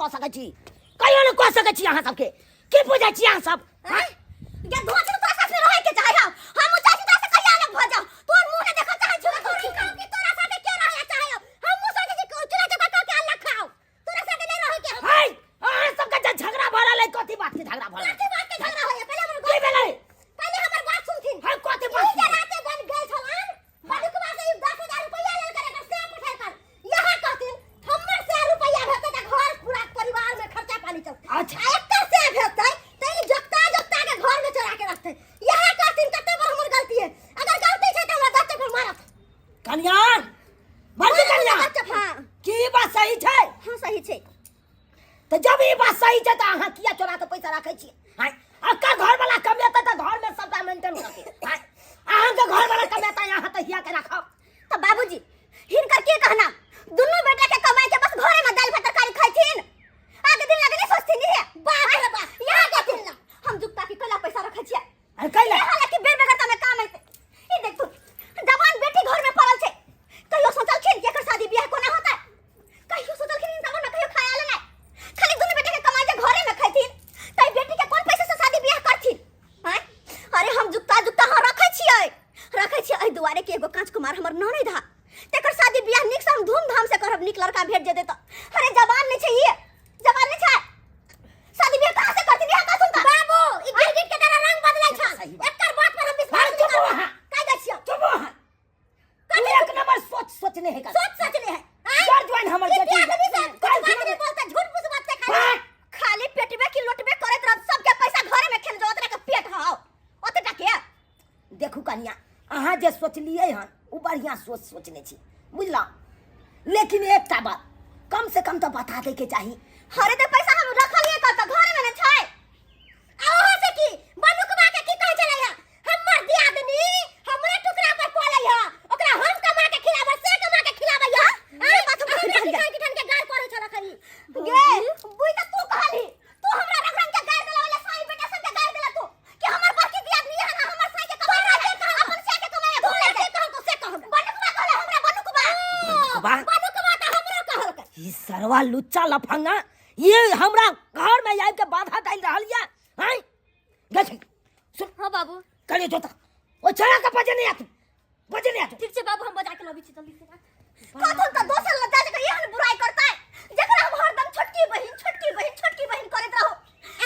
कऽ सकै छी, कहियो नहि कऽ सकै छी। अहाँ सबके की बुझै छी अहाँ सब? आँय? गे धोती तो तोरा साथ में रहै के चाहै हौ। हम चाहै छी तोरा से कहिया अलग भऽ जाउ। तोर मुंह नै देखऽ चाहै छियौ। तोरी कहू कि तोरा साथे के रहै चाहै हौ। हमहूँ सोचै छी चूल्हा चौका कऽ के अलग खाउ। तोरा साथे नै रहै के हम। है, अहाँ सबके जे झगड़ा भऽ रहल है, कथी बात के झगड़ा भऽ रहल है? कथी बात के झगड़ा होइए? पहिले हमर की गप भेलै? पहिले हमर बात सुनथिन। है, कथी ई बात जे सुनबै? राते बन गेल छलन, बटुकवा से ई 10,000 रुपैया लेलकै, एकर से पठेलकै। यहाँ कहथिन हमर से रुपैया भेटतै तऽ घर पूरा परिवार में खर्चा पानी चलतै। अच्छा। आ एकर से भेटतै तऽ ई जोगता जोगता के घर में चोरा के रखतै। यहाँ कहथिन कते बड़ हमर गलती है। अगर गलती छै तऽ हमरा 10 चप्पल मारत। कनिया, मर्जी कनिया, 10 चप्पल। हाँ। की ई बात सही छै? हाँ, सही छै। तऽ जब ई बात सही छै तऽ अहाँ किया चोरा के पैसा राखै छियै? आँय, अक्का घर वाला कमेतै तऽ घर में सबटा मेंटेन करतै। आँय, अहाँके घर वाला कमेतै, अहाँ तऽ हिया के राखब। तऽ बाबूजी हिनकर के कहना, दुनू बेटा के कमाई के बस घरे में दाल भात तरकारी खाइथिन, आगे दिन लगे नहीं सोचथिन हे। बाप रे बाप, यहाँ कहथिन ना हम जुगता के कैला पैसा रखै छियै। अरे कैला? हालांकि बेर बेगरता में काम आइते। ई देख तू जवान बेटी घर में पड़ल छै, कहियो सोचलखिन कि एकर शादी बियाह कोना होतै? कहियो सोचलखिन इंसान में कहियो खाया ले नहीं, खाली दुनू बेटा के कमाई जे घरे में खैथिन, तै बेटी के कोन पैसा से शादी बियाह करथिन? आँय, अरे हम जुगता जुगता हाँ रखै छियै, रखै छियै एहि दुआरे कि एगो कांच कुमार हमर ननैद हा, तेकर शादी बियाह नीक से हम धूमधाम से करब, नीक लड़का भेट जेतै तऽ। अरे जवान नहीं छै, ई जवान नहीं छै, शादी बियाह कहाँ से करथिन? यहाँ कथुन त बाबू ई गिरगिट के तरह रंग बदलै छै। सही बात। एकर बात पर हम विश्वास अरे चुप नहीं करब। अहाँ। काहे जाइ छियै? चुप अहाँ। तू एक नंबर सोच सोचने है का? सोच सोचने है। आँय? जर ज्वाइन हमर ई बेटी आदमी से कुछ काल्हि बात खुना नहीं बोलता, झूठ फूस बात से खाली हाँ। खाली पेटबे की लोटबे करैत रहत, सबके पैसा घरे में खेल जो ओतरा के पेट हौ ओतटा के। देखू कनिया, अहाँ जे सोचलियै हन ओ बढ़िआँ सोच सोचने छी, बुझलहुँ? लेकिन एकटा बात कम से कम तऽ बता दैके चाही। अरे तऽ पैसा हम रखलियै कतऽ? घरे में ने छै। आ ओहो से की बनुकबा के की कहै छलै हँ, हमर दियादनी हमरे टुकड़ा पर पलै हँ, ओकरा हम कमा के खिलाबै से कमा के खिलाबै हँ। आ बात हम हमरा किठान किठान के गार पड़ै छल खरी गे बुई त तू कहली, तू हमरा रंग रंग के गार देला वाला साई बेटा सब के गार देला तू कि हमर बड़की दियादनी हन, हमर साई के कमाई के अपन से के कमाई तू के कहल को से कहल बनुकबा कहले हमरा बनुकबा। बनुकबा? बनुकबा त हमरो कहलकै। ई सरवा लुच्चा लफंगा ये हमरा घर में आबि के बाधा डालि रहल ये। हैं देख सुन। हाँ बाबू। करियो जोता ओ छड़ा के बजे नहीं आतू, बजे नहीं आतू। ठीक छै बाबू, हम बजा के लबै छी जल्दी से। कथन त दोसर लज्जा जकर एहन बुराई करतै जकरा हम हरदम छोटकी बहिन छोटकी बहिन छोटकी बहिन करैत रहू,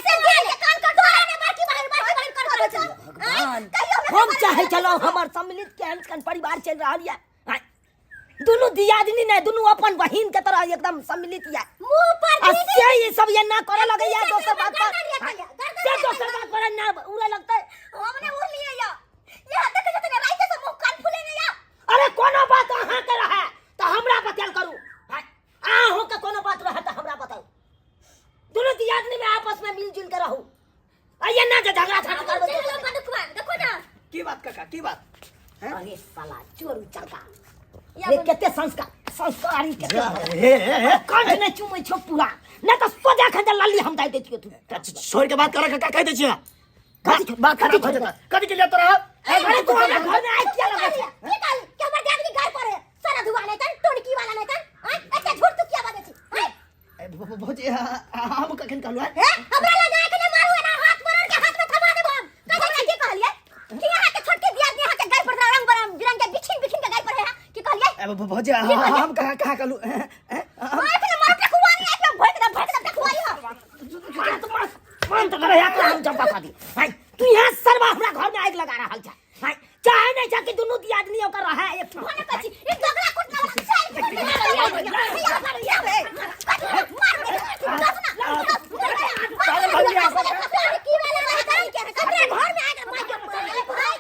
से गेल के कान कर तोरा ने बड़की बहिन बड़की बहिन कर करैत छल। भगवान, कहियो हमरा हम चाहे चलो हमर सम्मिलित केहन केहन परिवार चलि रहल ये। आँय, दुनू दियादनी ने दुनू अपन बहिन के तरह एकदम सम्मिलित ये। मुंह पर आ दीदी से ई सब ये ना करे लगैया दीदी दोसर बात पर। गर्दन आँय, गर्दन से दोसर बात पर ना उड़े लगतै। हमने उड़ लिए या यहाँ देखे छथिन राइते से मुंह कान फुले ने या। अरे कोनो बात अहाँ के रहे तऽ हमरा बतायल करू। आँय, अहाँ के कोनो बात रहे तऽ हमरा बताउ। दुनू दियादनी में आपस में मिलजुल के रहू, आइए ना जे झगड़ा झाटी करबै चलो दोसर। बनुकबा देखो ना। की बात काका, की बात? हैं? अरे साला चोर उचलका या रे, बोल। कते संस्कार संस्कारी कते जा, हे, हे, हे। कंठ नहि चुमै छौ पूरा, नहि तऽ सोझा खन लल्ली हम दाइ दै छियौ तू। अच्छा, छोड़ के बात कर काका, कह दै छियै। कथी छोड़- बात खराब कथी भऽ जेतै। कथी के लिए तोरा? अरे तू हमरा घर में आइ किया लगै छै? की कहली कि हमर दियादनी गाय पर है सारा धुआ नहीं तन टोनकी वाला नहीं तन। आँय, एते झूठ तू किया बाजै छी? आँय? ए, भौजी, हम कखन कहलहुँ है? हे, हमरा लग आके ने मारू एना हाथ पकड़ के हाथ में थमा देबो हम। कहै छी की कहलियै कि अहाँ के छोटकी दियादनी अहाँ के गाय पर रंग बरंग बिरंग के बिछिन बिछिन के गाय पर है, की कहलियै? ए, भौजी, हम कहाँ कहाँ कहलहुँ? ए, ए, हम- आँख ने मारू टकुआरी, आँख में भोंक दे, भोंक दे टकुआरी हम। मारत मारत मारत करे या हम जंपा कर दी। हाय, तू यहाँ सरवा हमरा घर में आग लगा रहल छै। हाय, चाहे नहीं चाहे कि दुनू दियादनी ओकर रहे एक ठाम। भने कहै छी, ई दोगला कुटना वाला चाल के कुटना वाला या मार या बे। मार दस ना, दस, मार की वाला अपने घर में आके मार के भाई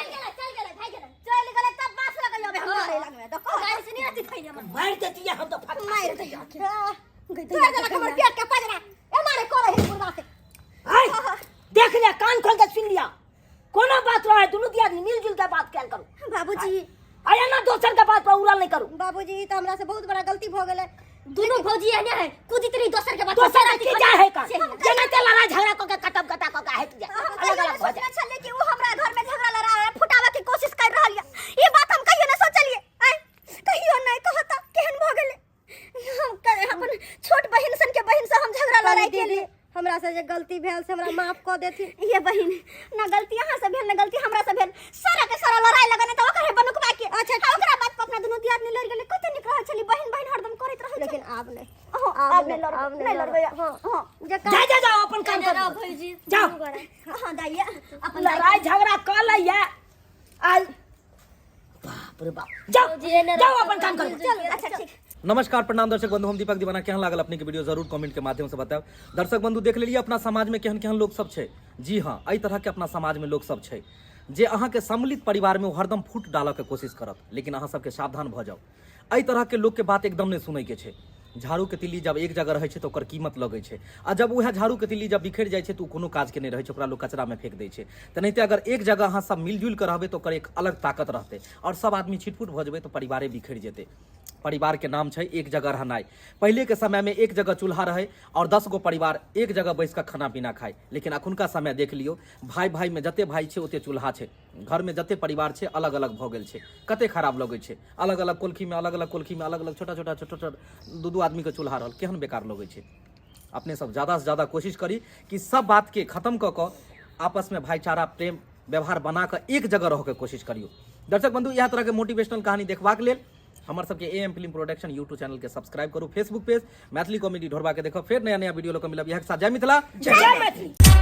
गेल, चल गेलै, भाई गेलै। चल गेलै तब बास लगैयो बे हमरा रे लगमे देखो। गाड़ी से नहीं आती थई हमर। मार देती है हम तो फट मार दे तोड़ देलक हमर पेट के पजरा ए मारे करे है बुढ़वा से। हाय, देख लिया, कान खोल के सुन लिया, कोनो बात रहे दुनू दियादनी मिलजुल के बात कैल करू। बाबूजी आया ना दोसर के बात पर उड़ल नहीं करू। बाबूजी, ई त हमरा से बहुत बड़ा गलती भ गेलै। दुनू भौजी एहने है, कुदित रही दोसर के बात पर, दोसर के की जाए है का से हम जेना ते लड़ाई झगड़ा क के कटब कटा क के हट जाए, हम अलग कहियो अलग नहि भऽ जाए। सोचने छलियै कि ओ हमरा घर में झगड़ा लड़ा रहा फुटावे के कोशिश कर रहल या, ई बात हम कहियो नहि सोचलियै। आय कहियो नहि कहता केहन भ गेलै। हम अपन छोट बहिन सन के बहिन से लड़ाई के दीदी लिए। हमरा से जे गलती भेल से हमरा माफ कऽ देथिन। ये बहिन, ना गलती अहाँ से भेल ना गलती हमरा से भेल, सारा के सारा लड़ाई लगने त ओकरे बनुकबा के। अच्छा, ओकरा बात पर अपना दुनू दियादनी लड़ गेलै। कते नीक रहल छली, बहिन बहिन हरदम करैत रहल छली। लेकिन आब नहि, अहाँ आब नहि लड़बै, आब नहि लड़बै। हँ हँ जे जा जा जाओ, अपन काम एने रहो करू। भौजी। जाओ। दुनू गोरा। हँ दाइया, अपन दाइ- लड़ाई झगड़ा कऽ लैया आ बाप रे बाप, जाओ भौजी, एने जाओ, रहो, अपन काम करू। चल, अच्छा ठीक। नमस्कार, प्रणाम दर्शक बंधु, हम दीपक दीवाना। केहन लागल अपने के वीडियो जरूर कमेंट के माध्यम से बतायब। दर्शक बंधु, देख लेलिए अपना समाज में केहन केहन लोग सब छै। जी हाँ, एहि तरह के अपना समाज में लोग सब छै जे अहाँ के सम्मिलित परिवार में ओ हरदम फूट डालऽ के कोशिश करत, लेकिन अहाँ सबके सावधान भऽ जाउ। एहि तरह के लोग के बात एकदम नहि सुनै के छै। झाड़ू के तिल्ली जब एक जगह रहै छै तऽ ओकर कीमत लगै छै, आ जब उएह झाड़ू के तिल्ली जब बिखरि जाइ छै तऽ ओ कोनो काज के नहि रहै छै, ओकरा लोग कचरा में फेंक दै छै। तेनाहिते अगर एक जगह अहाँ सब मिलजुलि कऽ रहबै तऽ ओकर एक अलग ताकत रहतै, आओर सब आदमी छिटफुट भऽ जेबै तऽ परिवारे बिखरि जेतै। परिवार के नाम छै एक जगह रहनाइ। पहिले के समय में एक जगह चूल्हा रहै और 10 गो परिवार एक जगह बैस कऽ खाना पीना खाय, लेकिन अखुनका समय देख लियौ, भाई भाई में जते भाई छै ओते चूल्हा छै, घर में जते परिवार छै अलग अलग भऽ गेल छै। कते खराब लगै छै, अलग अलग कोलखी में, अलग अलग कोलखी में, अलग अलग छोटा छोटा छोटा छोटा दू दू आदमी के चूल्हा रहल, केहन बेकार लगै छै। अपने सब ज्यादा से ज्यादा कोशिश करी कि सब बात के खत्म कऽ कऽ आपस में भाईचारा प्रेम व्यवहार बना कऽ एक जगह रहऽ के कोशिश करियौ। दर्शक बंधु, इएह तरह के मोटिवेशनल कहानी देखबाक लेल हमर सबके A M film production YouTube channel के सब्सक्राइब करू, फेसबुक पेज मैथिली कॉमेडी ढोरबा के देखो। फेर नया नया वीडियो लऽ कऽ मिलब। इएह के साथ जय मिथिला, जय मैथिली।